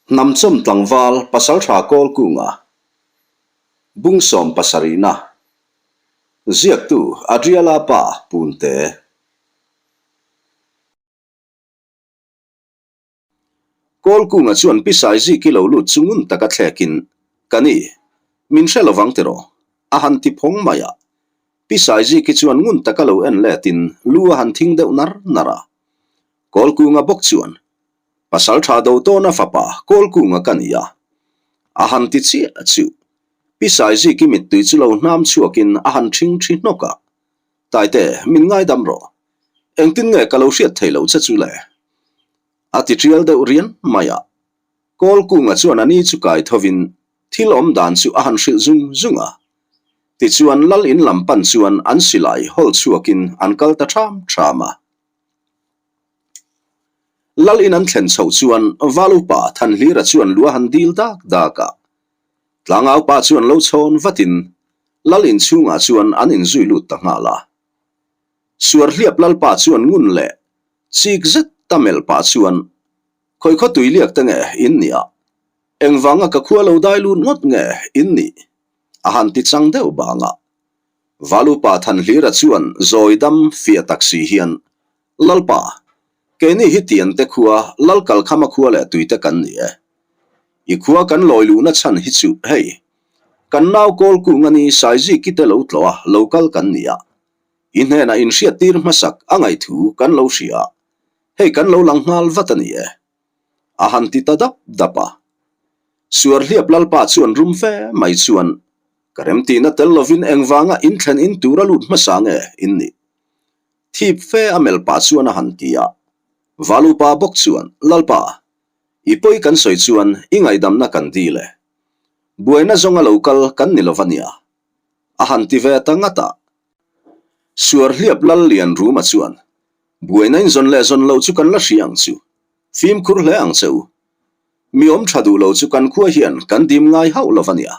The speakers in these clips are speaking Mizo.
Hnamchawm tlangval Pasaltha Kawlkunga, Bungsawm pasarihna, Ziaktu Adriala pa Punte. Kawlkunga chuan Pi Saiziki lo lut chu ngun taka thlekin, Ka ni, min hre lovang tiraw? a han ti phawng mai a. Pi Saiziki chuan ngun taka lo en letin lu a han thing deuh nar nar a. Kawlkunga bawk chuan, Pasal tha do tawna fapa Kawlkunga ka ni a, a han ti chiah chu. Pi Saiziki mittui chu lo hnam chhuakin a han thing thi hnawk a. Taite, min ngaidam rawh. Engtin nge ka lo hriat thei lo che chu le? A ti tial deuh rian mai a. Kawlkunga chuan a ni chu kai thovin thil awm dan chu a han hrilh zung zung a. Tichuan lal in lam pan chuan an silai hawl chhuakin an kal ta ṭham ṭham a. Lal in an thlen chhoh chuan Val upa Thanhlira chuan lu a han dil dak dak a. Tlangau pa chuan lo chhawn vatin Lal in chhungah chuan an inzui lut ta nghal a. Suarhliap Lalpa chuan ngun leh chik zet ta melh pah chuan, Khawi khaw tui liak te nge in nih a? Engvanga ka khua lo dai lut ngawt nge in nih? A han ti chang deuh bang a. Valupa Thanhlira chuan zawi dam fiah tak si hian, Lalpa, keini hi Tiante khua, Lal Kalkhama khua leh tuite kan ni e. I khua kan lawi luhna chhan hi chu hei, kan nau kawl kung a ni Saiziki te lo tlawh a lo kal kan ni a. I hnenah inhriattir hmasak a ngaihthu kan lo hria a, hei kan lo lang nghal vat a ni e. A han ti ta dap dap a. Suarhliap Lalpa chuan rum fe mai chuan, Ka remtihna tel lovin engvanga inthlen in tur a lut hmasa nge in nih? Thip fe a melh pah chuan a han ti a. Valupa bawk chuan, Lalpa, i pawi kan sawi chuan i ngaihdamna kan dil e. Buaina zawnga lo kal kan ni lo va nia. A han ti ve ta ngat a. Suarhliap Lal Lian Ruma chuan, Buaina in zawn leh zawn loh chu kan la hria ang chu. Fimkhur hle ang che u. Mi awm tha duh lo chu kan khua hian kan dim ngai hauh lo va nia.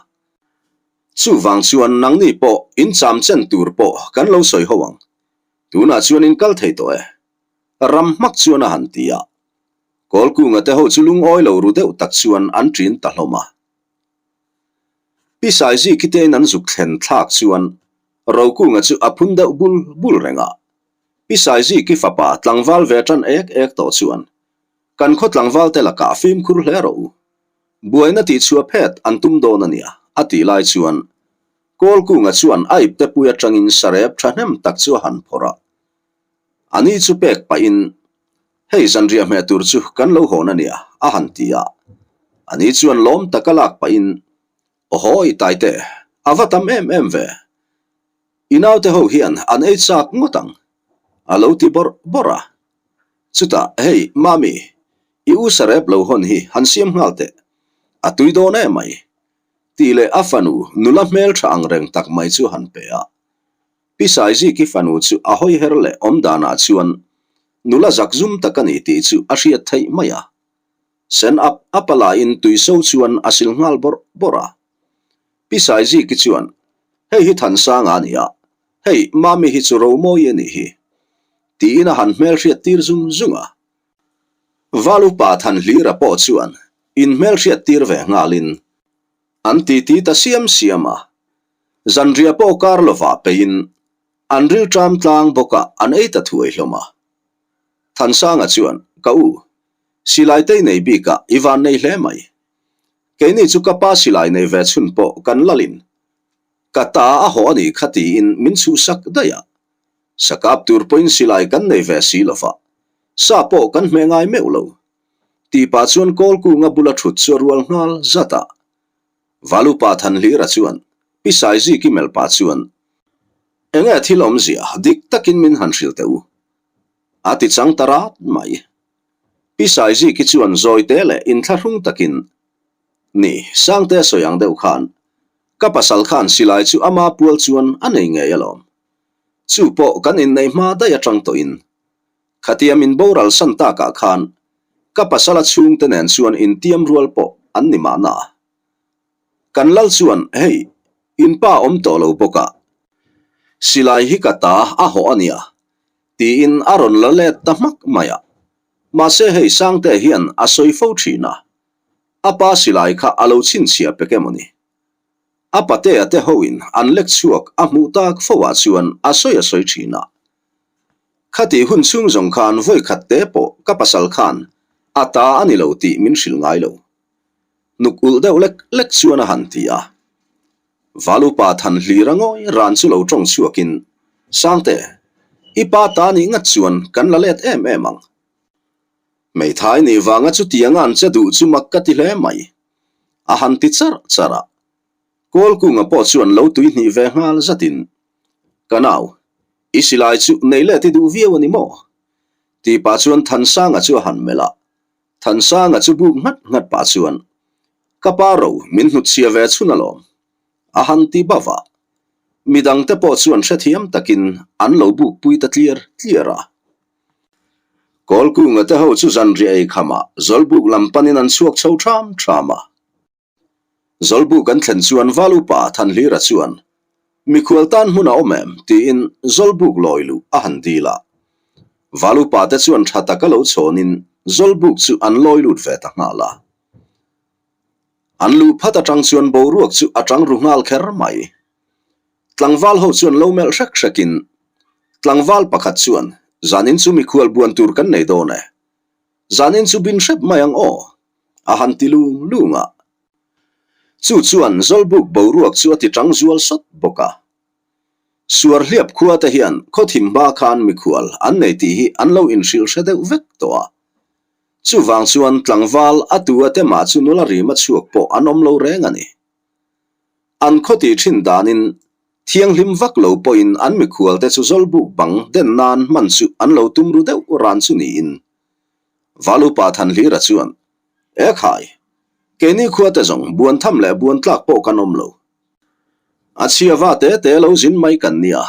Chuvang chuan nangni pawh in cham chen tur pawh kan lo sawi ho ang. Tunah chuan in kal thei tawh e. Ram hmak chuan a han ti a. Kawlkunga te ho chu lungawi lo ru deuh tak chuan an ṭin ta hlawm a. Pi Saiziki tein an zuk thlen thlak chuan Rokunga chu a phun deuh bul bul reng a. Pi Saiziki fapa tlangval ve ṭan ek ek tawh chuan Kan khaw tlangval te lakah fimkhur hle rawh u. Buaina tihchhuah phet an tum dawn a nia, a tih lai chuan Kawlkunga chuan a ipte pui atangin sarep thahnem tak chu a han phawrh a. A ni chu pek pahin, Hei zanriah hmeh tur chu kan lo hawn a nia, a han ti a. A ni chuan lawm taka lak pahin, Awhawi Taite, a va tam em em ve. I naute ho hian an ei chak ngawt ang, a lo ti bawrh bawrh a. Chutah, Hei, Mami, i u sarep lo hawn hi han siam nghal teh. A tui dawn em mai, tih leh a fanu nula hmeltha ang reng tak mai chu han pe a. Pi Saiziki fanu chu a hawi her leh awm danah chuan nula zakzum tak a ni tih chu a hriat theih mai a. Sen ap ap a laiin tui so chuan a sil nghal bawrh bawrh a. Pi Saiziki chuan, Hei hi Thansanga a ni a, hei Mami hi chu Romawi a nih hi, tiin a han hmelhriat tir zung zung a. Val upa Thanhlira pawh chuan inhmelhriat tir ve nghalin an titi ta siam siam a. Zanriah pawh kar lovah peiin an rilṭam tlang bawkah an ei ta thuai hlawm a. Thansanga chuan, Ka u, silai tei nei bikah i van nei hle mai. Keini chu ka pa silai nei ve chhun pawh kan lalin ka ta a haw a nih kha tiin min chhuhsak daih a. Sakap tur pawhin silai kan nei ve si lova, sa pawh kan hmeh ngai meuh lo. Tih pah chuan Kawlkunga bula thut chu a rual nghal zat a. Valupa Thanhlira chuan Pi Saiziki melh pah chuan, Enge thil awmzia dik takin min han hrilh teh u. A ti chang ta rat mai. Pi Saiziki chuan zawite leh inthlahrung takin, Ni, Sangte sawi ang deuh khan, ka pasal khan silai chu ama pual chuan a nei ngei alawm. Chu pawh kan inneih hma daih atang tawhin. Khatia min boral san takah khan ka pasala chhungte nen chuan intiam rual pawh an ni mahna. Kan lal chuan, Hei, in pa awm tawh lo bawk a, silai hi ka ta a hawh a nia, tiin a rawn la let ta hmak mai a. Mahse hei Sangte hian a sawi fo thin a. A pa silai kha a lo chhinchhiah pek emaw ni? A patea te hoin an lek chhuak a hmuh tak fo ah chuan a sawi a sawi thin a. Khatih hun chhung zawng khan vawi khat te pawh ka pasal khan a ta a ni lo tih min hrilh ngai lo. Hnuk ulh deuh lek lek chuan a han ti a. Valupa than hlir a ngawi ran chu lo tawng chhuakin, Sangte, i pa ta nih ngat chuan kan la let em em ang. Hmeithai nih vanga chutianga an che duh chu mak ka ti hle mai. A han ti charh charh a. Kawlkunga pawh chuan lo tui hnih ve nghal zatin, Ka nau, i silai chu nei let i duh viau a ni maw? Tih pah chuan Thansanga chu a han melh a. Thansanga chu buk nghat nghat pah chuan, Ka pa ro, min hnutchhia ve chhun alawm. A han ti bauh a. Midangte pawh chuan hrethiam takin an lo bukpui ta tliar tliar a. Kawlkunga te ho chu zanriah ei khamah Zawlbuk lam panin an chhuak chho ṭham ṭham a. Zawlbuk an thlen chuan Val upa Thanhlira chuan, Mikhual tan hmun a awm em? tiin Zawlbuk lawi luh a han dil a. Val upa te chuan ṭha taka lo chhawnin Zawlbuk chu an lawi lut ve ta nghal a. An luh phat aṭang chuan boruak chu a ṭang ru nghal kher mai. Tlangval ho chuan lo melh hrek hrekin, Tlangval pakhat chuan, Zanin chu mikhual buan tur kan nei dawn e. Zanin chu bin hrep mai ang aw, a han ti lung lung a. Chu chuan Zawlbuk boruak chu a ti tang zual sawt bawk a. Suar hliap khua te hian khawthim hma khan mikhual an nei tih hi an lo inhrilh hre deuh vek tawh a. Chuvang chuan tlangval a tu a te mah chu nula rima chhuak pawh an awm lo reng a ni. An khaw tih thin danin thianghlim vak lo pawhin an mikhualte chu Zawlbuk bang den nan hman chu an lo tum ru deuh ran chu niin Valupa Thanhlira chuan, E khai, keini khuate zawng buan tham leh buan tlak pawh kan awm lo. A chhia va te te lo zin mai kan nia,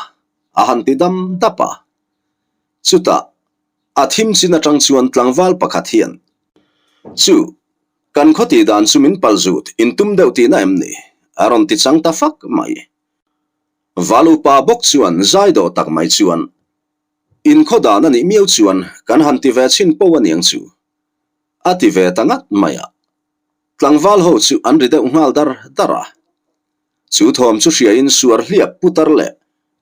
a han ti dam dap a. Chutah, a thim chin atang chuan tlangval pakhat hian, Chu, Kan khaw tih dan chu min pal zut in tum deuh tihna em ni? A rawn ti chang ta fak mai. Val upa bawk chuan zai dawh tak mai chuan, In khaw dan a nih miau chuan kan han ti ve chhin po a niang chu. A ti ve ta ngat mai a. Tlangval ho chu an ri deuh nghal dar dar a. Chu thawm chu hriain suar hliap putar leh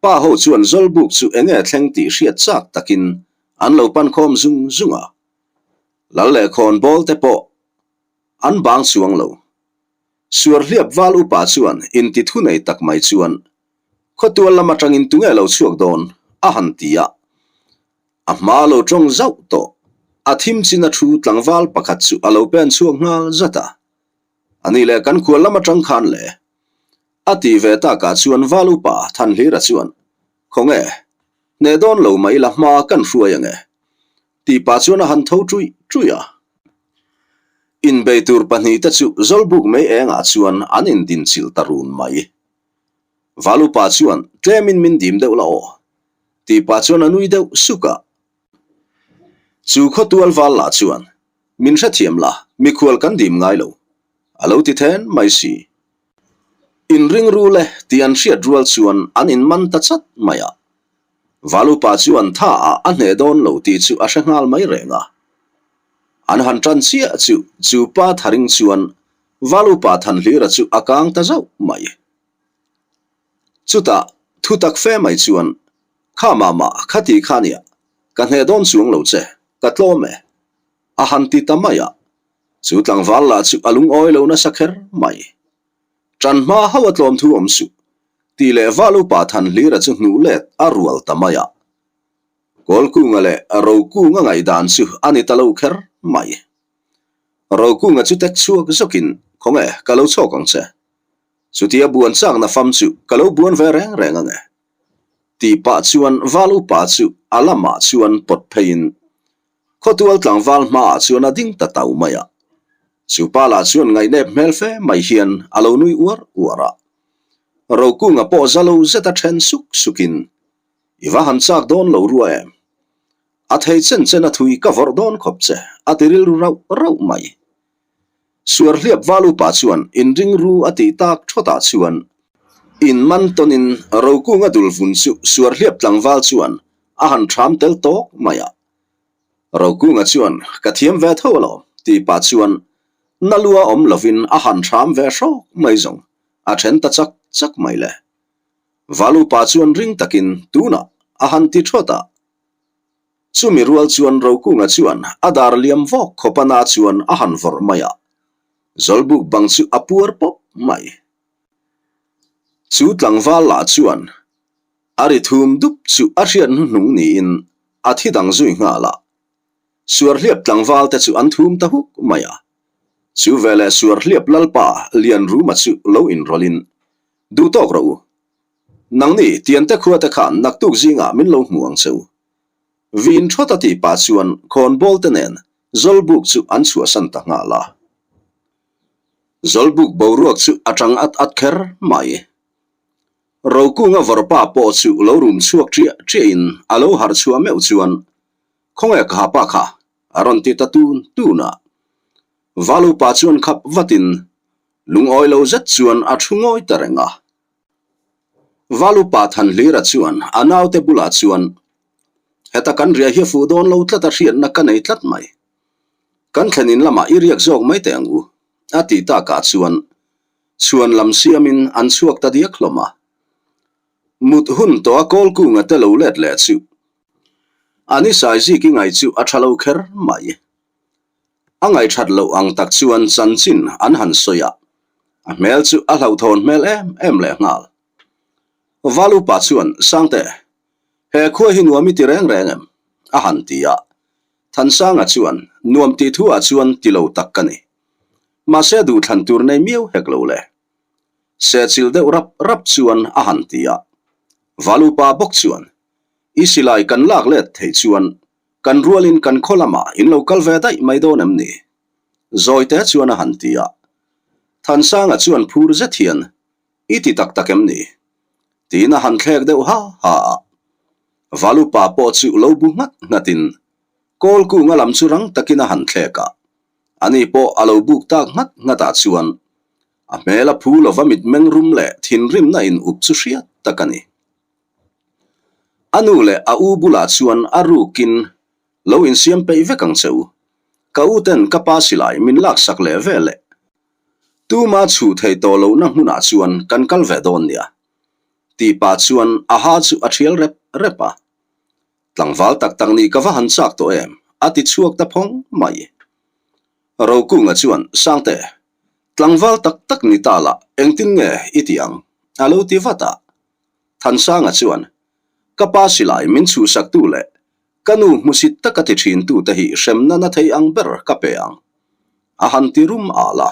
pa ho chuan Zawlbuk chu enge thleng tih hriat chak takin an lo pan khawm zung zung a. Lal leh khawn bawl te pawh an bang chuang lo. Suar hliap val upa chuan inti thu nei tak mai chuan khawtual lam atangin tunge lo chhuak dawn a han ti a. A hma lo tawng zauh tawh. A thim chin a thu tlangval pakhat chu a lo pen chhuak nghal zat a. A nih leh kan khual lam atang khan le. A ti ve takah chuan val upa Thanhlira chuan, Khawnge, hneh dawn lo mai la hma kan hruai ange. Tih pah chuan a han tho ṭuih ṭuih a. Inbei tur pahnihte chu Zawlbuk mei engah chuan an indinchilh ta run mai. Valupa chuan tlemin min dim deuh la aw. Tih pah chuan a nui deuh suk a. Chu khawtual val lah chuan, Min hrethiam la, mikhual kan dim ngai lo. A lo ti then mai si. Inring rul e tih an hriat rual chuan an inman ta chat mai a. Valupa chuan tha ah a hneh dawn lo tih chu a hre nghal mai reng a. An han tan chiah chu chu pa tharing chuan Valupa Thanhlira chu a kang ta zauh mai. Chutah thu tak fe mai chuan, Kha mah mah kha ti kha nia, ka hneh dawn chuang lo che, ka tlawm e. A han ti ta mai a. Chu tlangval lah chu a lungawi lo nasa kher mai. Ṭan hma ho a tlawm thu awm suh, tih leh val upa Thanhlira chu hnuh let a rual ta mai a. Kawlkunga leh Rokunga ngaihdan chu a ni ta lo kher mai. Rokunga chu tek chhuak zawkin, Khawnge, ka lo chhawk ang che. Chutia buan chakna fam chu ka lo buan ve reng reng ange. Tih pah chuan val upa chu a lamah chuan pawt pheiin Khawtual tlangval hmaah chuan a ding ta tau mai a. Chu pa lah chuan ngaihnep hmel fe mai hian a lo nui uar uar a. Rokunga pawh za lo zet a then suk sukin, I va han chak dawn lo rua em? A thei chen chen a thui ka vawrh dawn khawp che, a ti rilru rauh rauh mai. Suar hliap val upa chuan inring ru a tih tak thawtah chuan in man tawnin Rokunga dul vun chu suar hliap tlangval chuan a han ṭham tel tawk mai a. Rokunga chuan ka thiam ve tho alawm tih pah chuan. Na lua awm lovin a han hram ve hrawk mai zawng a then ta chak chak mai le. Valupa chuan ring takin tunah a han ti thawt a. Chumi rual chuan Rokunga chuan a dar liam vawk khawp a na chuan a han vawrh mai a. Zawlbuk bang chu a puar pawp mai. Chu tlangval lah chuan a ri thum dup chu a hriat hnuhnung niin a thi dang zui nghal a. Suarhliap tlangval te chu an thum ta huk mai a. Chu veleh Suarhliap Lalpa Lianruma chu lo inrawlhin, Duh tawk rawh u. Nangni Tiante khua te khan naktuk zingah min lo hmu ang che u. Vin thawt a tih pah chuan khawnbawl te nen Zawlbuk chu an chhuahsan ta nghal a. Zawlbuk boruak chu a tang at at kher mai. Rokunga vawrpa pawh chu lo rum chhuak ṭiah ṭiahin a lo harh chhuah meuh chuan Khawnge ka hapa kha? a rawn ti ta tun tun a. Valupa chuan khap vatin lungawi lo zet chuan a thu ngawi ta reng a. Valupa Thanhlira chuan a naute bulah chuan, Heta kan riah hi a fuh dawn lo tlat a hriatna ka nei tlat mai. Kan thlen in lamah i riak zawk mai teh ang u, a ti takah chuan chhuan lam siamin an chhuak ta diak hlawm a. Mut hun tawh a Kawlkunga te lo let leh chu a ni Saiziki ngaih chu a tha lo kher mai. A ngaihthat loh ang tak chuan chanchin an han sawi a, a hmel chu a hlauhthawn hmel em em leh nghal. Valupa chuan, Sangte, he khua hi nuam i ti reng reng em? a han ti a. Thansanga chuan, Nuam tih thu ah chuan ti lo tak ka ni. Mahse duhthlan tur nei miau hek lo le. Sehchilh deuh rap rap chuan a han ti a. Valupa bawk chuan, I silai kan lak let theih chuan kan rualin kan khaw lamah in lo kal ve daih mai dawn em ni? Zawite chuan a han ti a. Thansanga chuan phur zet hian, I ti tak tak em ni? Tiin a han thlek deuh ha ha a. Valupa pawh chu lo bu nghat nghatin Kawlkunga lam chu rang takin a han thlek a. Ani pawh a lo buk tak nghat nghatah chuan a hmel a phu lova mitmeng rum leh thinrimna in up chu hriat tak a ni. A nu leh a u bulah chuan a rukin lo insiam peih vek ang che u. Ka u ten ka pa silai min laksak leh ve leh. Tuma chhuh thei tawh lohna hmunah chuan kan kal ve dawn nia. Tih pah chuan a ha chu a thial rep rep a. Tlangval tak tak nih ka va han chak tawh em? a ti chhuak ta phawng mai. Rokunga chuan, Sangte, tlangval tak tak ni ta lah engtin nge i ti ang? a lo ti vat a. Thansanga chuan, Ka pa silai min chhuhsaktu leh ka nu hmusit taka ti thintute hi hremna na thei ang ber ka pe ang, a han ti rum al a.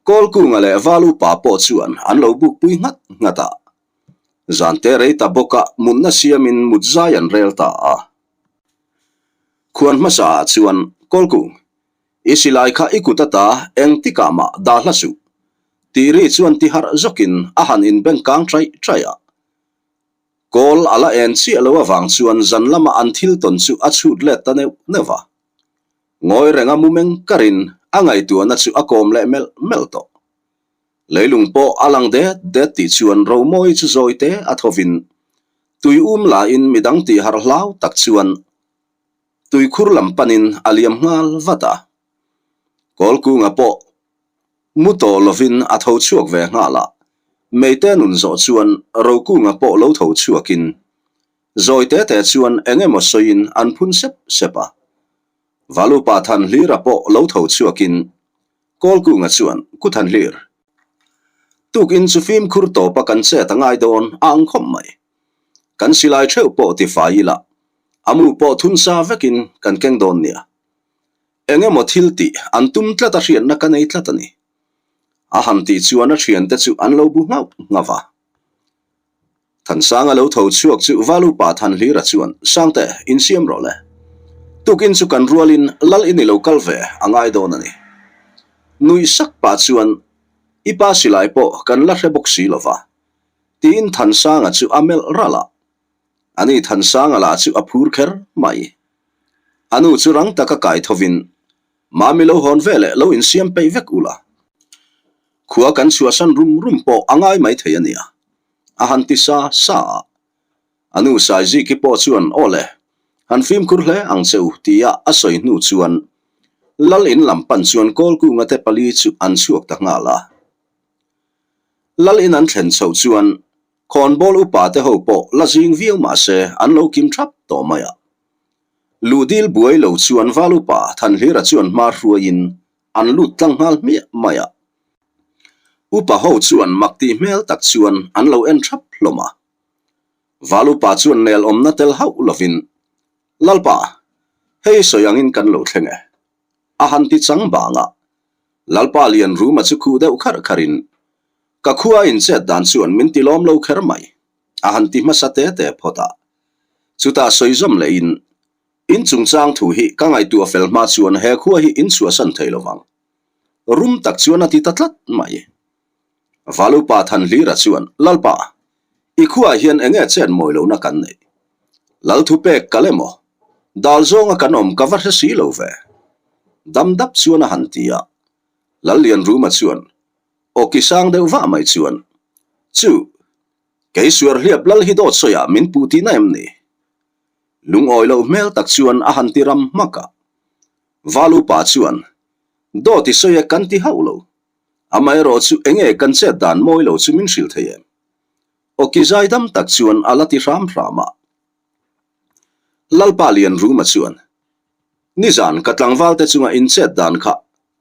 Kawlkunga leh Valupa pawh chuan an lo bukpui nghat nghat a. Zante rei ta bawka mutna siamin mut zai an rel ta a. Khuan hmasa ah chuan, Kawlkung, i silai kha i kut ata eng tikah mah dah hla suh, tih ri chuan ti harh zawkin a han inbeng kang ṭaih ṭaih a. Kawl a la en chiah lo avang chuan zan lama an thil tawn chu a chhut let ta neuh neuh va. Ngawi renga mu meng karin a ngaihtuahna chu a kawm leh melh melh tawh. Leilung pawh a lang det det tih chuan Romawi chu zawi te a thovin tui um lain midang tih harh hlau tak chuan tuikhur lam panin a liam nghal vat a. Kawlkunga pawh mu tawh lovin a tho chhuak ve nghal a, Meite nun zawh chuan Rokunga pawh lo tho chhuakin zawi te te chuan eng emaw sawiin an phun sep sep a. Valupa Thanhlira pawh lo tho chhuakin Kawlkunga chuan Ku Thanhlir, tukin chu fimkhur tawpa kan chet a ngai dawn a ang khawp mai. Kan silai theuh pawh ti fai ila, a mu pawh thun sa vekin kan keng dawn nia. Eng emaw thil tih an tum tlat a hriatna ka nei tlat a ni. A han tih chuan a thiante chu an lo bu nghauh nghauh va. Thansanga lo tho chhuak chu Valupa Thanhlira chuan, Sangte, insiam rawh le. Tukin chu kan rualin lal i ni lo kal ve a ngai dawn a ni. Nuih sak pah chuan, I pa silai pawh kan la hre bawk si lo va, tiin Thansanga chu a melh ralh a. Ani Thansanga lah chu a phur kher mai. A nu chu rang taka kai thovin, Mami lo hawn ve leh lo insiam peih vek ula. Khua kan chhuahsan rum rum pawh a ngai mai thei a nia, a han ti sa sa a. A nu Saiziki pawh chuan aw le, han fimkhur hle ang che u tia a sawi hnu chuan. Lal in lam pan chuan Kawlkunga te pali chu an chhuak ta nghal a. Lal in an thlen chhoh chuan khawnbawl upa te ho pawh la zing viau mah se an lo kim thap tawh mai a. Luhdil buai lo chuan val upa Thanhlira chuan hma hruaiin an lut tlang nghal hmiah mai a. Upa ho chuan mak tih hmel tak chuan an lo en thap hlawm a. Val upa chuan nel awmna tel hauh lovin, Lalpa, hei sawi angin kan lo thleng e. A han ti chang bang a. Lalpa lian ruma chu khuh deuh kharh kharhin, Ka khua inchet dan chuan min ti lawm lo kher mai, a han ti hmasa te te phawt a. Chutah sawi zawm lehin, In chungchang thu hi ka ngaihtuah fel hma chuan he khua hi in chhuahsan thei lo vang. Rum tak chuan a ti ta tlat mai. Valupa Thanhlira chuan, Lalpa, i khuaah hian eng nge chet mawi lohna kan neih? Lal thu pek kal emaw? Dal zawnga kan awm ka va hre si lo ve. Dam dap chuan a han ti a. Lallianruma chuan, Aw ki sang deuh vah mai chuan, Chu, kei suarhliap lal hi dawt sawiah min puh tihna em ni? Lungawi loh hmel tak chuan a han ti ram hmak a. Valupa chuan, Dawt i sawi e kan ti hauh lo. Amaherawh chu enge kan chet dan mawi lo chu min hrilh thei em? Awki zaidam tak chuan a la ti hram hram a. Lalpa Lianruma chuan, Nizan ka tlangval te chunga in chet dan kha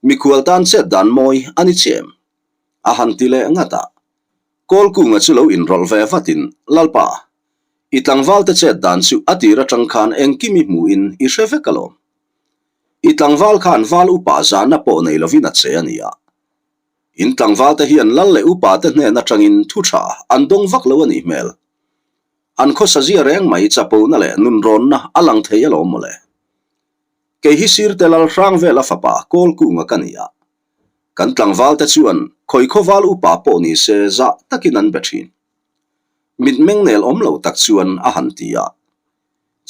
mikhual tan chet dan mawi a ni chiah em? A han ti leh ngat a. Kawlkunga chu lo inrawlh ve vatin, Lalpa, i tlangval te chet dan chu a tir atang khan engkim i hmuhin i hre vek alawm. I tlangval khan val upa zahna pawh nei lovin a che a ni a. In tlangval te hian lal leh upa te hnen atangin thu tha an dawng vak lo a nih hmel. An khawsa zia reng mai chapona leh nunrawnna a lang thei alawm mawle. Kei hi sirte lal hrang vela fapa Kawlkunga ka ni a. Kan tlangval te chuan khawi khawval upa pawh ni se zah takin an be thin. Mitmeng nel awm lo tak chuan a han ti a.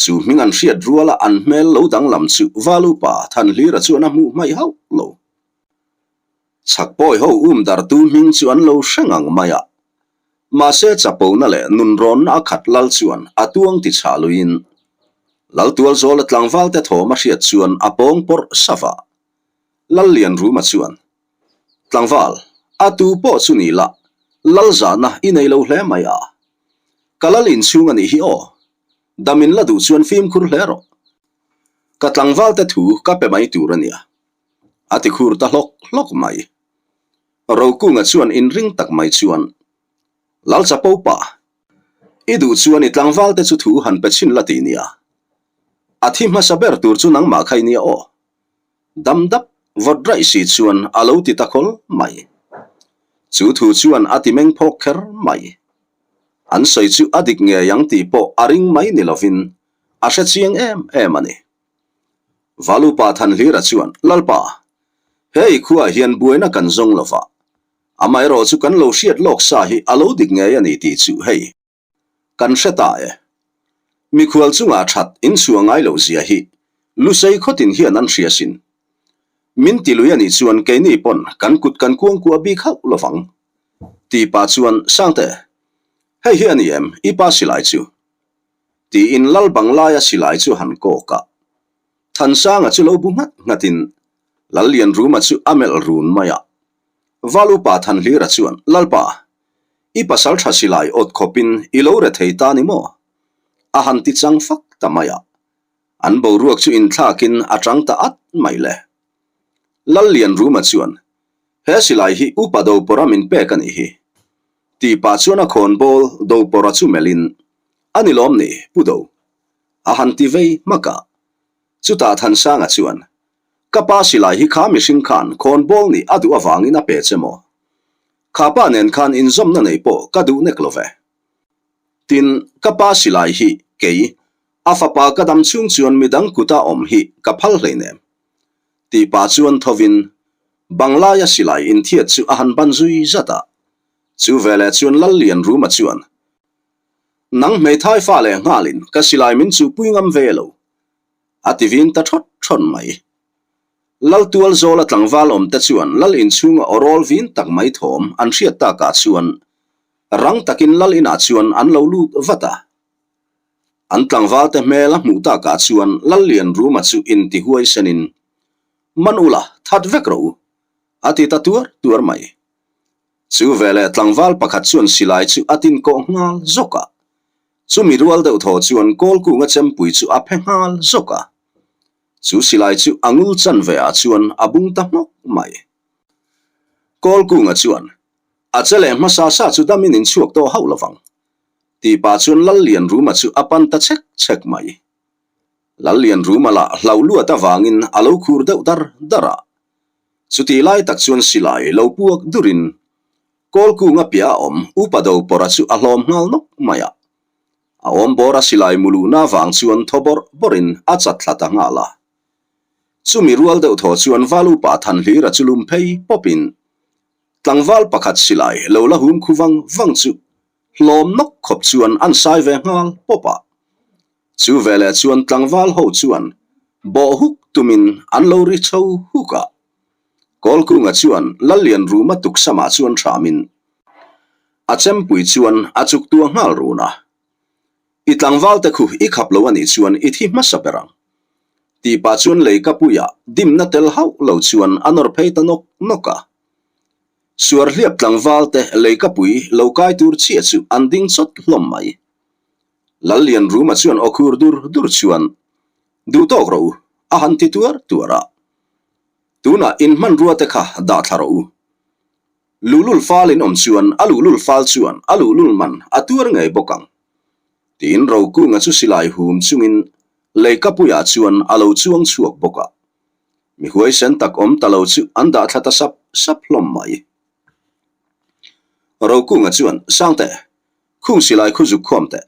Chu hming an hriat ruala an hmel lo danglam chu Valupa Thanhlira chuan a hmuh hmaih hauh lo. Chhakpawi ho um dartu hming chu an lo hre ngang mai a. Mahse chapona leh nunrawnna a khat lal chuan a tuang ti chhah luiin Laltualzawla tlangvalte thawm a hriat chuan a pawng pawrh sava. Lallianruma chuan, Tlangval, a tu pawh chu ni la, lal zahna i nei lo hle mai a. Ka lal inchhung a nih hi aw. Dam in la duh chuan fimkhur hle rawh. Ka tlangvalte thu ka pe mai tur a nia. A ti khur ta hlawk hlawk mai. Rokunga chuan inring tak mai chuan, Lal Chapo pa, i duh chuan i tlangvalte chu thu han pe chhin la ti nia. A thi hmasa ber tur chu nangmah kha i nia aw. Dam dap vawt raih si chuan a lo ti ta khawl mai. Chu thu chuan a ti meng phawk kher mai. An sawi chu a dik ngei ang tih pawh a ring mai ni lovin a hre chiang em em a ni. Valupa Thanhlira chuan, Lalpa, he i khuaah hian buaina kan zawng lo va, amaherawh chu kan lo hriat lawk sa hi a lo dik ngei a ni tih chu hei. Kan hre ta e. Mikhual chungah that inchhuah ngai loh zia hi Lusei khawtin hian an hria sin. Min ti lui a nih chuan keini pawn kan kut kan kuangkuah bik hauh lovang. Ti pah chuan, Sangte, hei hi a ni em i pa silai chu? Tiin lal bang laia silai chu han kawk a. Thansanga chu lo bu nghat nghatin Lallianruma chu a melh run mai a. Val upa Thanhlira chuan, Lalpa, i pasal tha silai awt khawpin i lo re thei ta ni maw? A han ti chang fak ta mai a. An boruak chu inthlakin a chang ta at mai le. Lallianruma chuan, He silai hi upa Dopawra min pek a nih hi. Tih pah chuan a khawnbawl Dopawra chu melhin, A ni lawm ni, Pu Do. A han ti vei hmak a. Chutah Thansanga chuan, Ka pa silai hi kha mihring khan khawnbawl nih a duh avangin a pe che maw? Kha pa nen khan inzawmna nei pawh ka duh nek lo ve. Tin, ka pa silai hi kei, a fapa ka dam chhung chuan midang kuta awm hi ka phal hleinem. Tih pah chuan thovin Banglaia silai inthiat chu a han ban zui zat a. Chu veleh chuan Lallianruma chuan, Nang hmeithai fa leh nghalin ka silai min chuhpui ngam ve lo. A ti vin ta thawt thawt mai. Lal tual zawla tlangval awmte chuan lal inchhunga aw rawl vin tak mai thawm an hriat takah chuan rang takin lal inah chuan an lo lut vat a. An tlangvalte hmel a hmuh takah chuan Lallianruma chu inti huaisenin. Man ula, that vek rawh u, a ti ta tuar tuar mai. Chu veleh tlangval pakhat chuan silai chu a tin kawh nghal zawk a. Chumi rual deuh thaw chuan Kawlkunga chempui chu a phe nghal zawk a. Chu silai chu a ngul chan ve ah chuan a bung ta hmawk mai. Kawlkunga chuan, A che leh hmasa sa chu damin in chhuak tawh hauh lovang, tih pah chuan Lallianruma chu a pan ta chek chek mai. Lallianruma lah hlauh luat avangin a lo khur deuh dar dar a. Chutih lai tak chuan silai lo puak durin Kawlkunga piah a awm Upa Dopawrha chu a hlawm nghal nawk mai a. A awm bawr a silai muluhna vang chuan thaw bawrh bawrhin a chat thla ta nghal a. Chumi rual deuh thaw chuan Val Upa Thanhlira chu lum phei pawpin tlangval pakhat silai lo la hum khu vang vang chu hlawm nawk khawp chuan an sai ve nghal pawp a. Chu veleh chuan tlangval ho chuan bawh huk tumin an lo ri chho huk a. Kawlkunga chuan Lallianruma tuksamah chuan hramin a chempui chuan a chuk tua nghal run a. I tlangval te khu i khap lo a nih chuan i thi hmasa ber ang. Tih pah chuan lei ka puiah dimna tel hauh lo chuan a nawr phei ta nawk nawk a. Suarhliap tlangval te lei ka pui lo kai tur chiah chu an ding chawt hlawm mai. Lallianruma chuan aw khur dur dur chuan, Duh tawk rawh u, a han ti tuar tuar a. Tunah in hmanrua te kha dah thla rawh u. Luhlul fal in awm chuan a luhlul fal chuan a luhlul man a tuar ngei bawk ang. Tiin Rokunga chu silai hum chungin leikapuiah chuan a lo chuang chhuak bawk a. Mi huaisen tak awm ta lo chu an dah thla ta sap sap hlawm mai. Rokunga chuan, Sangte, Khung silai khu zuk khawm teh,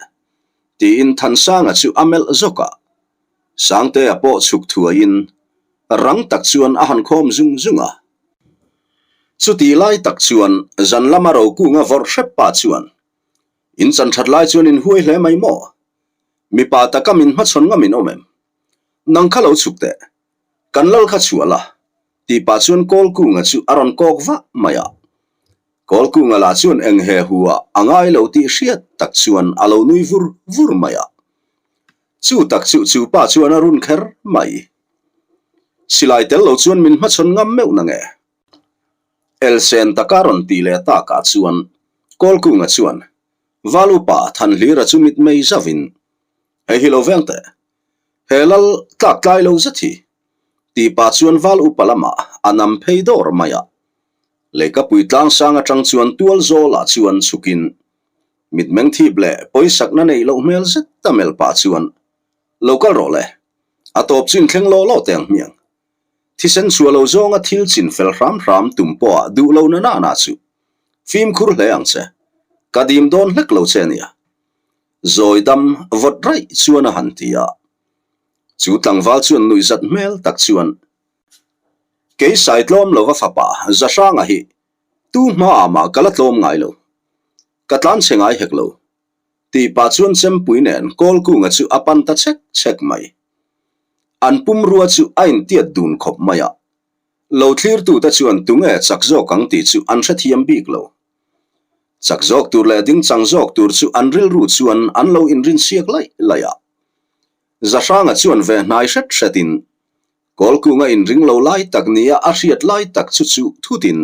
tiin Thansanga chu a melh zawk a. Sangtea pawh chhuk thuaiin rang tak chuan a han khawm zung zung a. Chutih lai tak chuan zan lama Rokunga vawrh hrep pa chuan, In chan that lai chuan in huai hle mai maw? Mipa taka min hmachhawn ngam in awm em? Nang kha lo chhuk teh, kan lal kha chhuah la, tih pah chuan Kawlkunga chu a rawn kawk vah mai a. Kawlkunga lah chuan eng he hu ah a ngai lo tih hriat tak chuan a lo nui vur vur mai a. Chu tak chu chu pa chuan a run kher mai. Silai tel lo chuan min hmachhawn ngam meuh na nge? Elsen taka rawn tih leh takah chuan Kawlkunga chuan Val upa Thanhlira chu mitmei zauhin, Hei hi lo veng teh. He lal tlak tlai lo zet hi. Tih pah chuan Val upa lamah a nam phei dawr mai a. Leikapui tlangsang atang chuan tual zawlah chuan chhukin mitmeng thip leh pawisakna neih loh hmel zet a melh pah chuan, Lo kal rawh le, a tawp chin thleng law law teh ang hmiang. Thisen chhuah lo zawnga thil chin fel hram hram tum pawhah duh lo na na na chu fimkhur hle ang che, ka dim dawn hlek lo che nia. Zawi dam vawt raih chuan a han ti a. Chu tlangval chuan nuihzat hmel tak chuan Kei sai tlawm lova fapa Zahranga hi tu hmaah mah ka la tlawm ngai lo, ka tlan chhe ngai hek lo, tih pah chuan Chempui nen Kawlkunga chu a pan ta chek chek mai. An pumrua chu a intiat dun khawp mai a, lo thlirtute chuan tunge chak zawk ang tih chu an hrethiam bik lo. Chak zawk tur leh dingchang zawk tur chu an rilru chuan an lo inrinsiak laih laih a. Zahranga chuan ve hnai hret hretin Kawlkunga inring lo lai tak nia a hriat lai tak chu chu thutin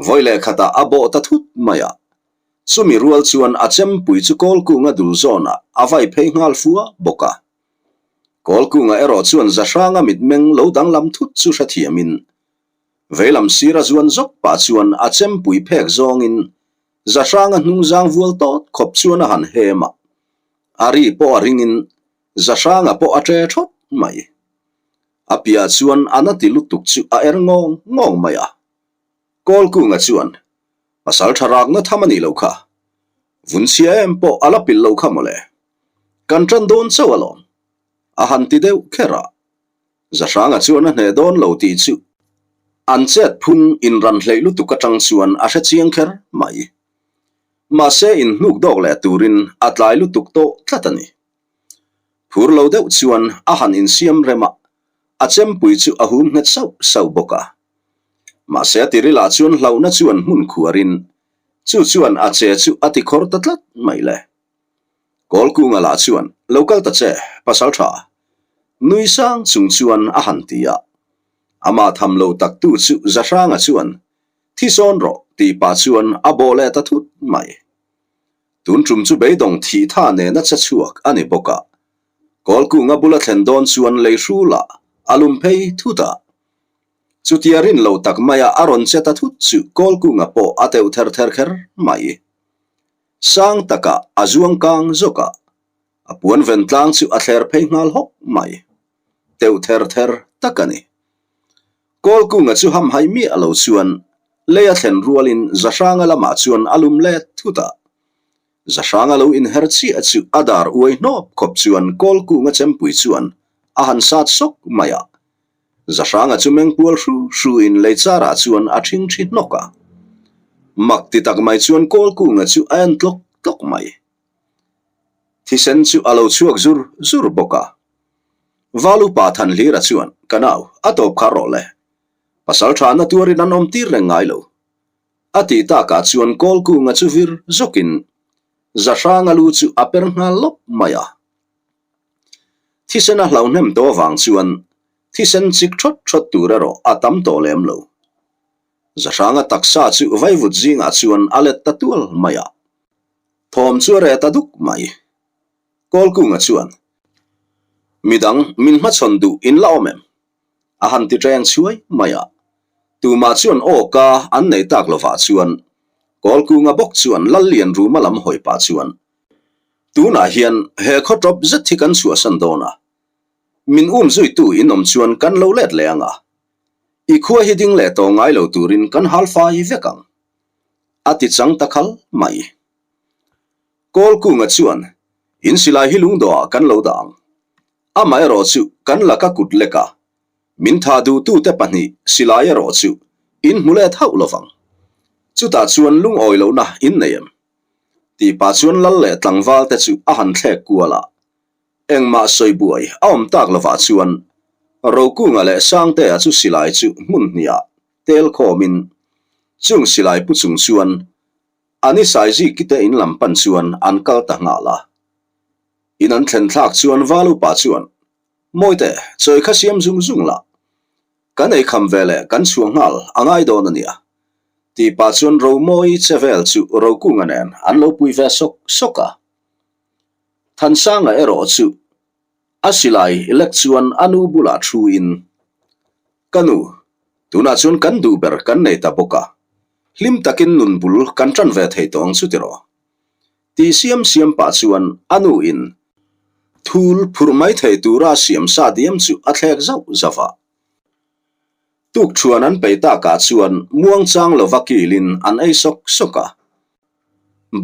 vawi leh khatah a bawh ta thut mai a. Chumi rual chuan a chempui chu Kawlkunga dul zawnah a vai phei nghal fua bawk a. Kawlkunga erawh chuan Zahranga mitmeng lo danglam thut chu hrethiamin veilam sira zuan zawk pah chuan a chempui phek zawngin Zahranga hnungzang vual tawt khawp chuan a han hem a. A ri pawh a ringin Zahranga pawh a ṭe ṭhawt mai. A piah chuan a na ti lutuk chu a er ngawng ngawng mai a. Kawlkunga chuan, Pasal ṭha rakna tham a nih loh kha. Vunchhia em pawh a la pilh loh kha mawle. Kan ṭan dawn chauh alawm. A han ti deuh kher a. Zahranga chuan a hneh dawn lo tih chu an chet phun inran hleih lutuk aṭang chuan a hre chiang kher mai. Mahse inhnuk dawk leh turin a tlai lutuk tawh tlat a ni. Phur lo deuh chuan a han insiam rem a, a chempui chu a hum nghet sauh sauh bawk a. Mahse a tirilah chuan hlauhna chuan hmun khuarin chu chuan a che chu a ti khawr ta tlat mai le. Kawlkunga lah chuan, Lo kal ta che, pasal tha. Nui sang chung chuan a han ti a. Amah tham lo taktu chu Zahranga chuan, Thi sawn rawh, tih pah chuan a bawh leh ta thut mai. Tun tum chu beidawng thih tha nena che chhuak a ni bawk a. Kawlkunga bula thlen dawn chuan lei hrulah a lum phei thut a. Chutia rin lo tak maia a rawn che ta thut chu Kawlkunga pawh a teuh ther ther kher mai. Sang takah a zuang kang zawk a, a puan ven tlang chu a thler phei nghal hawk mai. Teuh ther ther tak a ni. Kawlkunga chu hamhaih miah lo chuan lei a thlen rualin Zahranga lamah chuan a lum let thut a. Zahranga lo inher chiah chu a dar uai hnawp khawp chuan Kawlkunga chempui chuan a han sat sawk mai a. Zahranga chu mengpual hru hru in lei charah chuan a ṭhing ṭhi hnawk a. Mak ti tak mai chuan Kawlkunga chu a en tlawk tlawk mai. Thisen chu a lo chhuak zur zur bawk a. Val upa Thanhlira chuan, Ka nau, a tawp kha rawh le. Pasal thana tuarin an awm tir reng ngai lo. A tih takah chuan Kawlkunga chu vir zawkin Zahranga lu chu a per nghal lawp mai a. Thisen a hlau hnem tawh avang chuan thisen chik thawt thawt tur erawh a tam tawh lem lo. Zahranga taksa chu vaivut zingah chuan a let ta tual mai a. Thawm chu a reh ta duk mai. Kawlkunga chuan, Midang min hmachhawn duh in la awm em? A han ti ṭeng chhuai mai a. Tumah chuan aw ka an nei tak lovah chuan Kawlkunga bawk chuan Lallian Ruma lam hawi pah chuan, Tunah hian he khaw ṭawp zet hi kan chhuahsan dawn a. Min um zuitu in awm chuan kan lo let leh ang a. I khua hi ding leh tawh ngai lo turin kan hal fai vek ang. A ti chang ta khal mai. Kawlkunga chuan, In silai hi lungdawhah kan lo dah ang. Amaherawh chu kan laka kut lek a, min tha duhtute pahnih silai erawh chu in hmu let hauh lovang. Chutah chuan lungawi lohna in nei em? Tih pah chuan lal leh tlangval te chu a han thlek kual a. Engmah sawi buai a awm tak lovah chuan Rokunga leh Sangtea chu silai chu hmun hniah tel khawmin chung silai pu chung chuan a ni Saiziki te in lam pan chuan an kal ta nghal a. In an thlen thlak chuan Val upa chuan, Mawite, chawi kha siam zung zung la. Kan ei kham ve leh kan chhuah nghal a ngai dawn a nia. Tih pah chuan Romawi che vel chu Rokunga nen an lo pui ve sawk sawk a. Thansanga erawh chu A silai lek chuan a nu bulah thu in, Ka nu, tunah chuan kan duh ber kan nei ta bawk a, hlim takin nun bul kan tan ve thei tawh ang chu tiraw? Ti siam siam pah chuan a nu in thul phurh mai thei tura siam sa diam chu a thlek zauh zauh a. Tukṭhuan an pei takah chuan muangchang lova kilin an ei sawk sawk a.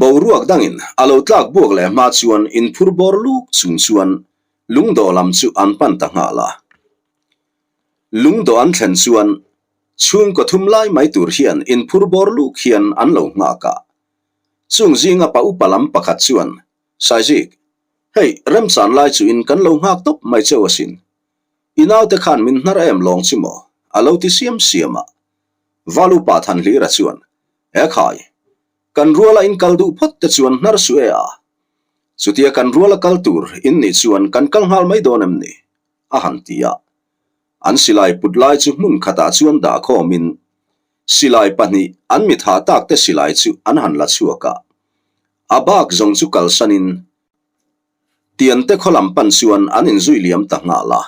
Boruak dangin a lo tlak buak leh hma chuan inphur bawr luk chung chuan lungdawh lam chu an pan ta nghal a. Lungdawh an thlen chuan chhungkaw thum lai mai tur hian inphur bawr luk hian an lo nghak a. Chung zinga pa upa lam pakhat chuan, Saizik, hei remchan lai chuin kan lo nghak tawp mai cheu asin. I naute khan min hnar em lawng chu maw? a lo ti siam siam a. Val upa Thanhlira chuan, He khai, kan ruala in kal duh phawt te chuan hnar su e a. Chutia kan ruala kal tur in nih chuan kan kal nghal mai dawn em ni? a han ti a. An silai put lai chu hmun khatah chuan dah khawmin silai pahnih an mitha tak te silai chu an han la chhuak a. A bak zawng chu kalsanin Tiante khaw lam pan chuan an inzui liam ta nghal a.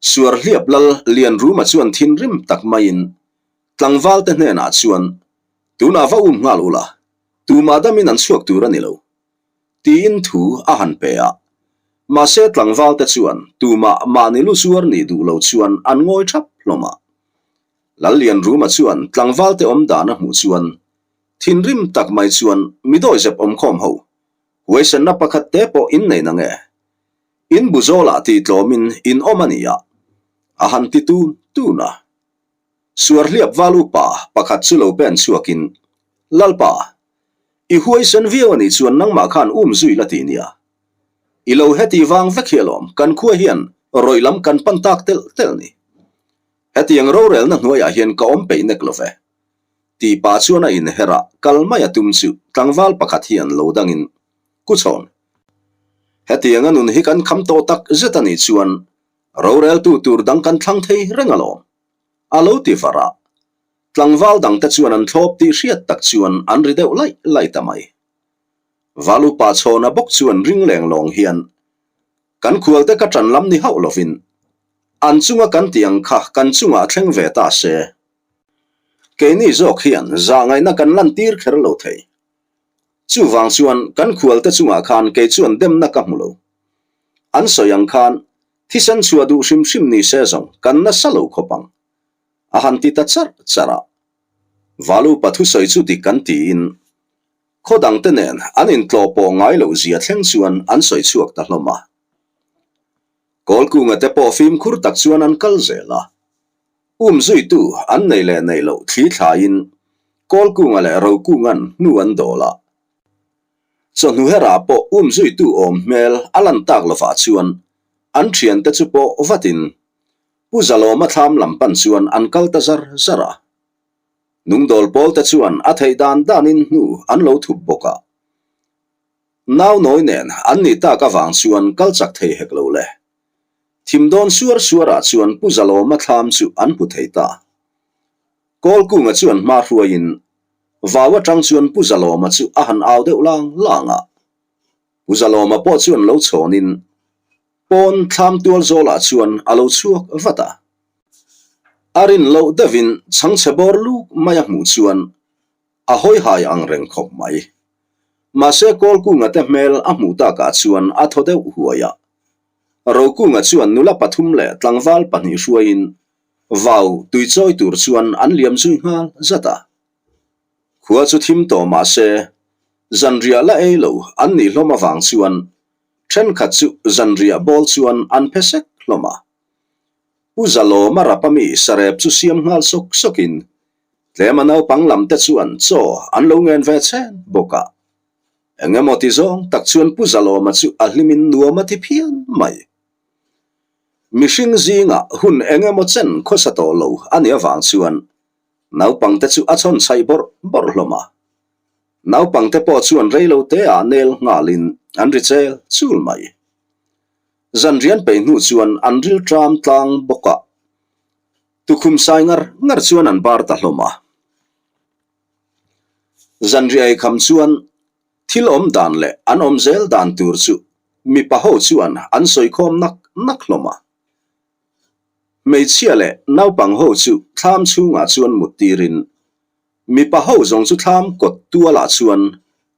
Suarhliap lal Lianruma chuan thinrim tak maiin tlangvalte hnenah chuan, Tunah va um nghal ula, tumah damin an chhuak tur a ni lo, tiin thu a han pe a. Mahse tlangvalte chuan tumah mahni lu zuar nih duh lo chuan an ngawi thap hlawm a. Lal Lianruma chuan tlangvalte awm dan a hmuh chuan thinrim tak mai chuan mi dawizep awmkhawm ho huaisenna pakhat te pawh in nei nange? In bu zawlah tih tlawmin in awm a nia, a han ti tun tun a. Suarhliap val upa pakhat chu lo pen chhuakin, Lalpa, i huaisen viau a nih chuan nangmah khan um zui la ti nia. I lo heti vang vek hi alawm, kan khua hian rawih lam kan pan tak telh telh ni. Hetiang rorelna hnuaiah hian ka awm peih nek lo ve. Tih pah chuan a inher a, kal mai a tum chu tlangval pakhat hian lo dangin, Kuchhawn, Hetianga nun hi kan kham tawh tak zet a nih chuan. Roreltu tur dang kan thlang thei reng alawm, a lo ti var a. Tlangval dangte chuan an thlawp tih hriat tak chuan an ri deuh laih laih ta mai. Valupa chhawna bawk chuan ring leng lawng hian kan khualte ka ṭan lam ni hauh lovin an chunga kan tih ang kha kan chungah thleng ve ta se. Keini zawk hian zahngaihna kan lantir kher lo thei. Chuvang chuan kan khualte chungah khan kei chuan demna ka hmu lo. An sawi ang khan thisen chhuah duh hrim hrim ni se zawng kan nasa lo khawp ang. A han ti ta charh charh a. Valupa thusawi chu dik an tiin khaw dangte nen an intlawh pawh ngai loh zia thleng chuan an sawi chhuak ta hlawm a. Kawlkunga te pawh fimkhur tak chuan an kal zel a. Um zuitu an nei leh neih loh thli thlaiin Kawlkunga leh Rokunga'n hnu an dawl a. Chawhnu herah pawh um zuitu awm hmel a lan tak lovah chuan an thiante chu pawh vatin Pu Zalawma thlam lam pan chuan an kal ta zar zar a. Nungdawl pawl te chuan a theih dan danin hnu an lo thup bawk a. Nau nawi nen an nih tak avang chuan kal chak thei hek lo le. Thim dawn suar suarah chuan Pu Zalawma thlam chu an hmu thei ta. Kawlkunga chuan hma hruaiin vau atang chuan Pu Zalawma chu a han au deuh lang lang a. Pu Zalawma pawh chuan lo chhawnin pawn thlam tual zawlah chuan a lo chhuak vat a. A rin loh deuhin chhangchhe bawr luk mai a hmuh chuan A hawihai ang reng khawp mai. Mahse Kawlkunga te hmel a hmuh takah chuan a thaw deuh huai a. Rokunga chuan nula pathum leh tlangval pahnih hruaiin vau tuichawi tur chuan an liam zui nghal zat a. Khua chu thim tawh mahse zanriah la ei lo an nih hlawm avang chuan thenkhat chu zanriah bawl chuan an phe sek hlawm a. Pu Zalawma rapa mi sarep chu siam nghal sawk sawkin Tlema naupang lam te chuan chaw an lo ngen ve chen bawk a. Eng emaw ti zawng tak chuan Pu Zalawma chu a hlimin nuam a ti phian mai. Mihring zingah hun eng emaw chen khawsa tawh lo a nih avang chuan naupang te chu a chhawn chhaih bawrh bawrh hlawm a. Naupang te pawh chuan rei lo te ah nel nghalin an ri chel chul mai. Zanrian peih hnu chuan an ril tram tlang bawk a. Tukhum sai ngar ngar chuan an bar ta hlawm a. Zanriai kham chuan thil awm dan leh an awm zel dan tur chu mipa ho chuan an sawi khawm nak nak hlawm a. Hmeichhia leh naupang ho chu thlam chhungah chuan mut tirin mipa ho zawng chu thlam kawt tualah chuan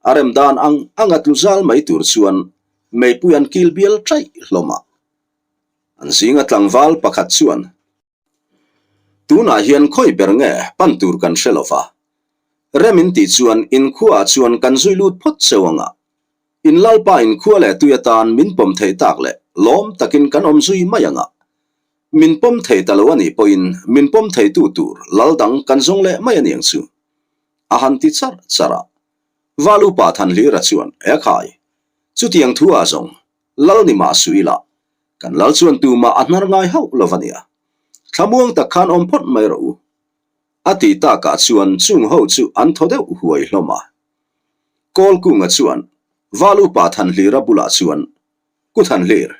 a rem dan ang anga tlu zal mai tur chuan meipui an kil bial chaih hlawm a. An zinga tlangval pakhat chuan, Tunah hian khawi ber nge pan tur kan hre lo va. Rem in tih chuan inkhuaah chuan kan zui lut phawt cheu anga in lalpa inkhua leh tui atan min pawm thei tak leh lawm takin kan awm zui mai anga min pawm thei ta lo a nih pawhin min pawm theitu tur lal dang kan zawng leh mai a niang chu a han ti charh charh a. Valupa Thanhlira chuan, Ekhai, chutiang thu ah zawng Lal ni mah suh ila, kan lal chuan tumah a hnar ngai hauh lo va nia. Thlamuang tak khan awm phawt mai rawh u. A ti takah chuan chung ho chu an thaw deuh huai hlawm a. Kawlkunga chuan Val upa Thanhlira bulah chuan, Ku Thanhlir,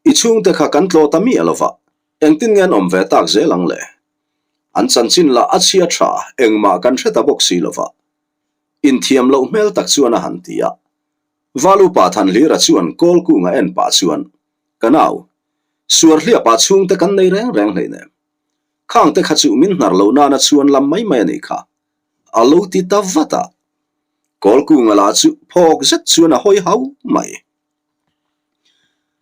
i chhungte kha kan tlaw ta miah lo va, engtin nge an awm ve tak zel ang le? An chanchin lah a chhia tha, engmah kan hre ta bawk si lo va. Inthiam loh hmel tak chuan a han ti a. Val upa Thanhlira chuan Kawlkunga en pah chuan, Ka nau, Suarhliapa chhungte kan nei reng reng hleinem. Khangte kha chu min hnar loh nana chhuan lam mai mai a nih kha. A lo ti ta vat a. Kawlkunga lah chu phawk zet chuan a hawi hau mai.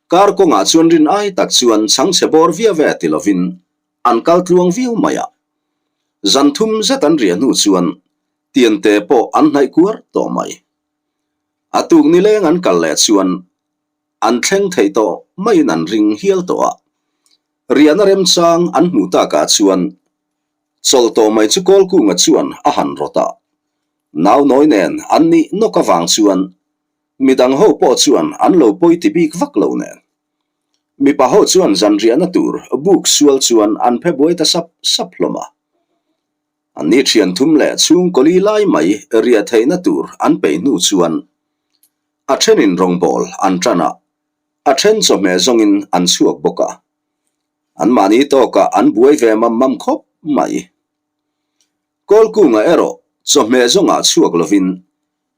Kar kawngah chuan rin ai tak chuan chhangchhe bawr via ve ti lovin an kal tluang viau mai a. Zan thum zet an riah hnu chuan tiante pawh an hnaih kuar tawh mai. A tuk nileng an kal leh chuan an thleng thei tawh maiin an ring hial tawh a. Riahna remchang an hmuh takah chuan chawlh tawh mai chu Kawlkunga chuan a han rawt a. Nau nawi nen an nih nawk avang chuan midang ho pawh chuan an lo pawi ti bik vak lo nen. Mipa ho chuan zan riahna tur buk sual chuan an phe buai ta sap sap hlawm a. An ni thian thum leh chhung kawli lai mai riah theihna tur an peih hnu chuan a thenin rawngbâwl an tan a, a then chawhmeh zawngin an chhuak bawk a. Anmahni tawkah an buai ve mam mam khawp mai. Kawlkunga erawh chawhmeh zawngah chhuak lovin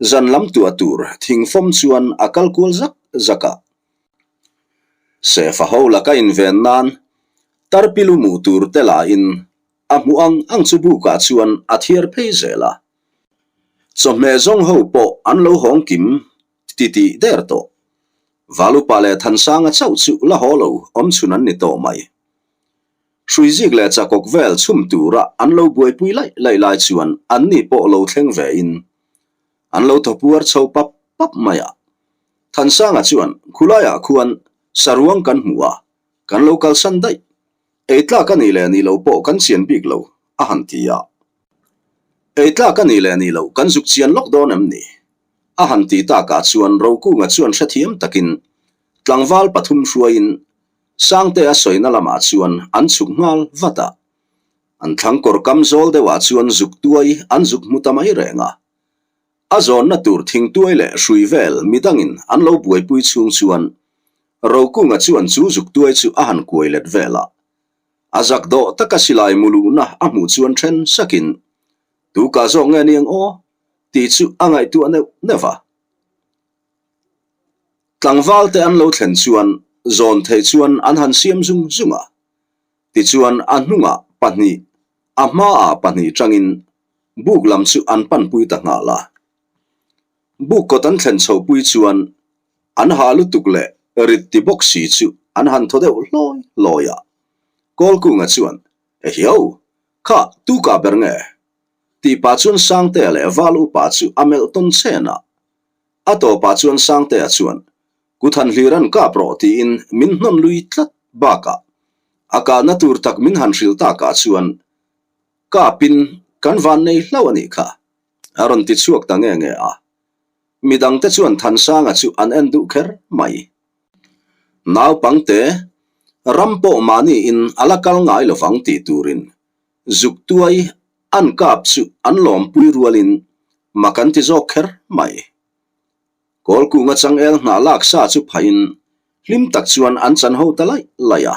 zan lam tuah tur thingfawm chuan a kal kual zak zak a. Sefa ho laka inven nan tarpilu mu tur te lahin a hmuh ang ang chu bukah chuan a thiar phei zel a. Chawhmeh zawng ho pawh an lo hawng kim titih der tawh. Valupa leh Thansanga chauh chu la haw lo awm chhun an ni tawh mai. Hruizik leh chakawk vel chhum tura an lo buaipui laih laih lai chuan anni pawh lo thleng ve in an lo thawpuar chho pap pap mai a. Thansanga chuan khulaiah khuan saruang kan hmu a, kan lo kalsan daih. Ei tlak a nih leh nih loh pawh kan chian bik lo, a han ti a. Ei tlak a nih leh nih loh kan zuk chian lawk dawn em ni? A han ti takah chuan Rokunga chuan hrethiam takin tlangval pathum hruaiin Sangtea sawina lamah chuan an chhuk nghal vat a. An thlangkawr kam zawl deuhah chuan zuk tuai an zuk hmu ta mai reng a. A zawnna tur thingtuai leh hrui vel midangin an lo buaipui chhung chuan Rokunga chuan chu zuk tuai chu a han kuai let vel a. A zak dawh taka silai muluhna a hmuh chuan then sakin, Tu kah zawk nge ni ang aw? tih chu a ngaihtuah neuh neuh a. Tlangval te an lo thlen chuan zawn theih chuan an han siam zung zung a. Tichuan a hnungah pahnih, a hmaah pahnih tangin buk lam chu an panpui ta nghal a. Buk kawt an thlen chhohpui chuan an hah lutuk leh rit ti bawk si chu an han thaw deuh hlawi hlawi a. Kawlkunga chuan, Ehiau, kha tu kah ber nge? Tih pah chuan Sangtea leh Val upa chu a melh tawn chen a. A tawpah chuan Sangtea chuan, Kut han hlir an kap rawh tiin min hnawn lui tlat bakah a kahna tur tak min han hrilh takah chuan kapin kan van nei hlauh a nih kha, a rawn ti chhuak ta nge nge a. Midangte chuan Thansanga chu an en duh kher mai. Naupangte, ram pawh mahniin a la kal ngai lovang tih turin zuk tuai an kap chu an lawmpui rualin mak an ti zawk kher mai. Kawlkunga changel hnah lak sa chu phahin hlim tak chuan an chan ho ta laih laih a.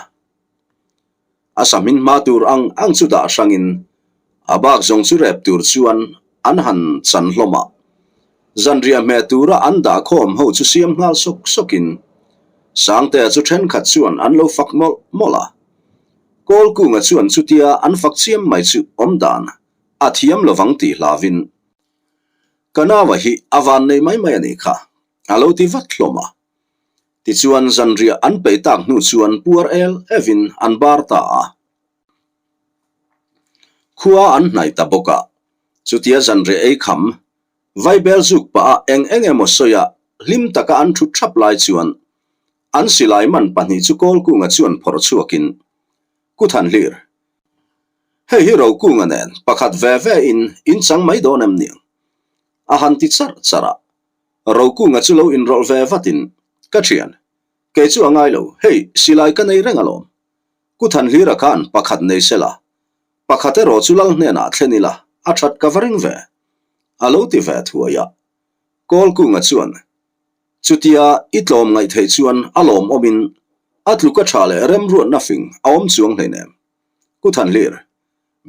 A sahmin hma tur ang ang chu dah hrangin a bak zawng chu rep tur chuan an han chan hlawm a. Zanriah hmeh tura an dah khawm ho chu siam nghal sawk sawkin Sangtea chu thenkhat chuan an lo fak mawlh mawlh a. Kawlkunga chuan chutia an fak chiam mai chu awmdan a thiam lovang tih hlavin Ka naua hi a van nei mai mai a nih kha, a lo ti vat hlawm a. Tichuan zanriah an peih tak hnu chuan puar el evin an bar ta a. Khua an hnaih ta bawk a, chutia zanriah ei kham, vaibel zuk pah a eng eng emaw sawi a hlim taka an thut thap lai chuan an silai man pahnih chu Kawlkunga chuan phawrh chhuakin, Kuthanhlir, Hei hi Rokunga nen pakhat ve ve in in chang mai dawn em niang? A han ti charh charh a. Rokunga chu lo inrawlh ve vatin, Ka thian, kei chu a ngai lo, hei silai ka nei reng alawm. Ku Thanhlira khan pakhat nei sela, pakhat erawh chu lal hnenah thlen ila a that ka va ring ve, a lo ti ve thuai a. Kawlkunga chuan, Chutia i tlawm ngaih theih chuan a lawmawmin a tluka tha leh remruatna fing a awm chuang hleinem. Ku Thanhlir,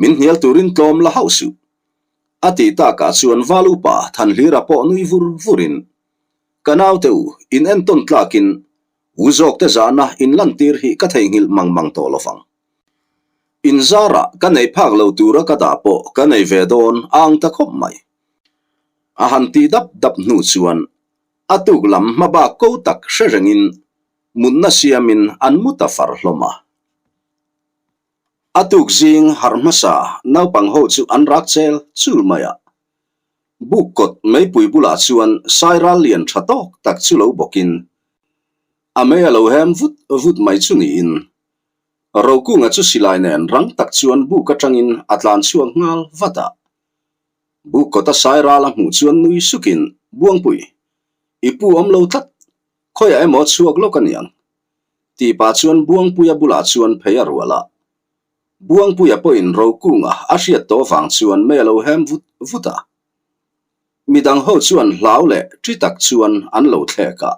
min hnial turin tlawm la hauh suh. A tih takah chuan Val upa Thanhlira pawh nui vur vurin, Ka naute u, in entawn tlakin u zawkte zahna in lantir hi ka theihnghilh mang mang tawh lovang. In zarah ka nei phak lo tura ka dah pawh ka nei ve dawn a ang ta khawp mai. A han tih dap dap hnu chuan a tuk lam hmabak ko tak hre rengin mutna siamin an mu ta far hlawm a. A tuk zing harh hmasa naupang ho chu an rak chel chul mai a. Buk kawt meipui bulah chuan sairal lian tha tawk tak chu lo bawkin a mei a lo hem vut vut mai chu niin Rokunga chu silai nen rang tak chuan buk atangin a tlan chhuak nghal vat a. Buk kawta sairal a hmuh chuan nui sukin, Buangpui, i pu awm lo tlat, khawiah emaw chhuak lawk a niang. Tih pah chuan Buangpuia bulah chuan phei a rual a. Buangpuia pawhin Rokunga a hriat tawh vang chuan mei a lo hem vut vut a. Midang ho chuan hlau leh ṭi tak chuan an lo thlek a.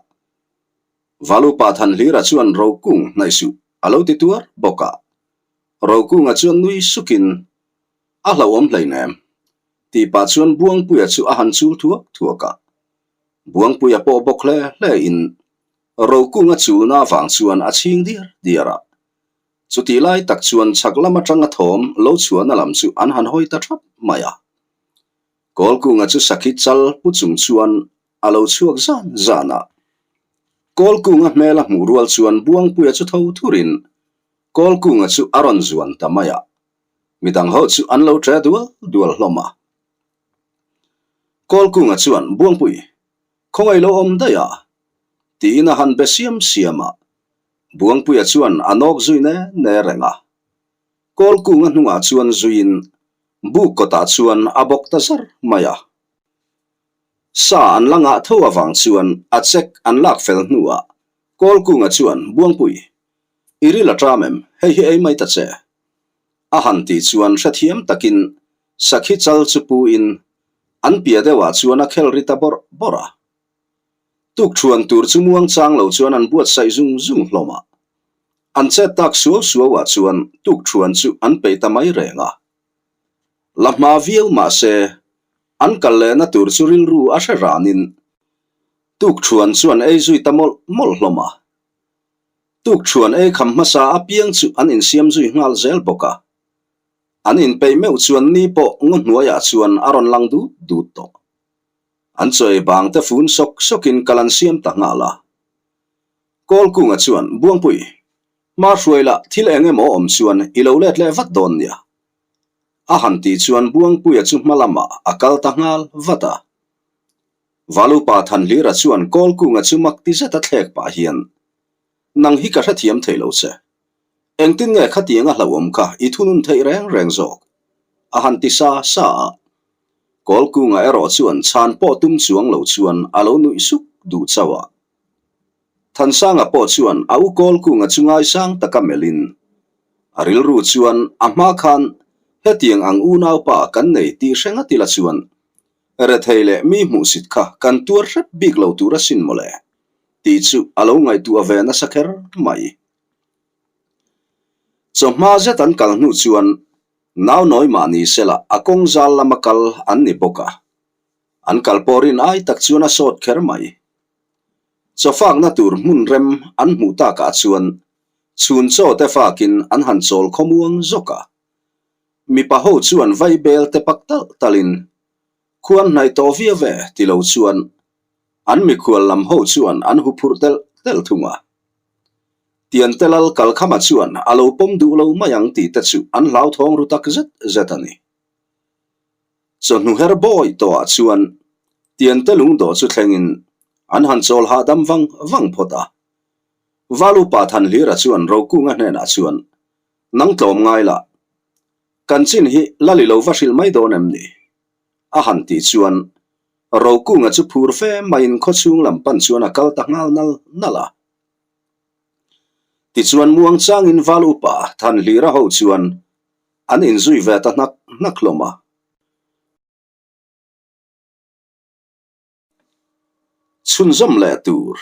Valupa Thanhlira chuan Rokung hnaih suh a lo ti tuar bawk a. Rokunga chuan nui sukin, A hlauhawm hleinem, tih pah chuan Buangpuia chu a han chul thuak thuak a. Buangpuia pawh bawk hle hle in Rokunga chulna avang chuan a chhing diar diar a. Chutih lai tak chuan chhak lam atanga thawm lo chhuahna lam chu an han hawi ta thap mai a. Kawlkunga chu sakhi chal pu chung chuan a lo chhuak zan zan a. Kawlkunga hmel a hmuh rual chuan Buangpuia chu tho thurin Kawlkunga chu a rawn zuan ta mai a. Midang ho chu an lo ṭe dual dual hlawm a. Kawlkunga chuan, Buangpui, khawngaih lo awm daih a? tiin a han be siam siam a. Buangpuia chuan a nawk zui ne ne reng a. Kawlkunga hnungah chuan zuiin buk kawtah chuan a bawk ta zar mai a. Sa an la ngah tho avang chuan a check an lak fel hnuah Kawlkunga chuan, Buangpui, i ril a ṭam em? Hei hi ei mai ta che. A han tih chuan hrethiam takin sakhi chal chu puin an piah deuhah chuan a khel ri ta bawrh bawrh a. Tukṭhuan tur chu muang chang lo chuan an buatsaih zung zung hlawm a. An chet tak suau suauah chuan tukṭhuan chu an peih ta mai reng a. La hma viau mah se, an kal lehna tur chu rilru a hre ranin tukṭhuan chu an ei zui ta mawlh mawlh hlawm a. Tukṭhuan ei kham hmasa apiang chu an insiam zui nghal zel bawk a. An inpeih meuh chuan ni pawh ngaw hnuaiah chuan a rawn lang dut dut tawh. An chaw ei bang te fun sawk sawkin kal an siam ta nghal a. Kawlkunga chuan, Buangpui, hma hruai lah thil eng emaw awm chuan i lo let leh vat dawn nia. A han tih chuan Buangpuia chu hma lamah a kal ta nghal vat a. Valupa Thanhlira chuan Kawlkunga chu mak ti zeta thlek pah hian, Nang hi ka hrethiam thei lo che. Engtin nge khatiang a hlauhawm kha i thunun theih reng reng zawk? A han ti sa sa a. Kawlkunga erawh chuan chhan pawh tum chuang lo chuan a lo nuih suk duh chauh a. Thansanga pawh chuan a u Kawlkunga chu ngaisang taka melhin a rilru chuan a hma khan hetiang ang unaupa kan nei tih hre ngat ila chuan rethei leh mi hmuhsit kha kan tuar hrep bik lo tur asin mawle tih chu a lo ngaihtuah ve nasa kher mai. Chawhma zet an kal hnu chuan nau nawi mah ni sela a kawng zal lama kal an ni bawk a, an kal pawh rin ai tak chuan a sawt kher mai. Chawfakna tur hmun rem an hmuh takah chuan chhun chaw te fakin an han chawl khawmuang zawk a. Mipa ho chuan vaibel te pak talh talhin khuan hnaih tawh viau ve ti lo chuan An mikhual lam ho chuan an hu phurh telh telh thung a. Tiante lal Kalkhama chuan a lo pawm duh lo mai ang tih te chu an hlauthawng ru tak zet zet a ni. Chawhnu her bawi tawhah chuan Tiante lungdawh chu thlengin an han chawl hahdam vang vang phawt a. Valupa Thanhlira chuan Rokunga hnenah chuan, Nang tlawm ngai la, kan chin hi lal i lo va hrilh mai dawn em ni? A han tih chuan Rokunga chu phur fe maiin khawchhung lam pan chuan a kal ta nghal nal nal a. Tichuan muang changin Val Upa Thanhlira ho chuan an inzui ve ta hnak hnak hlawm a. Chhunzawm leh tur.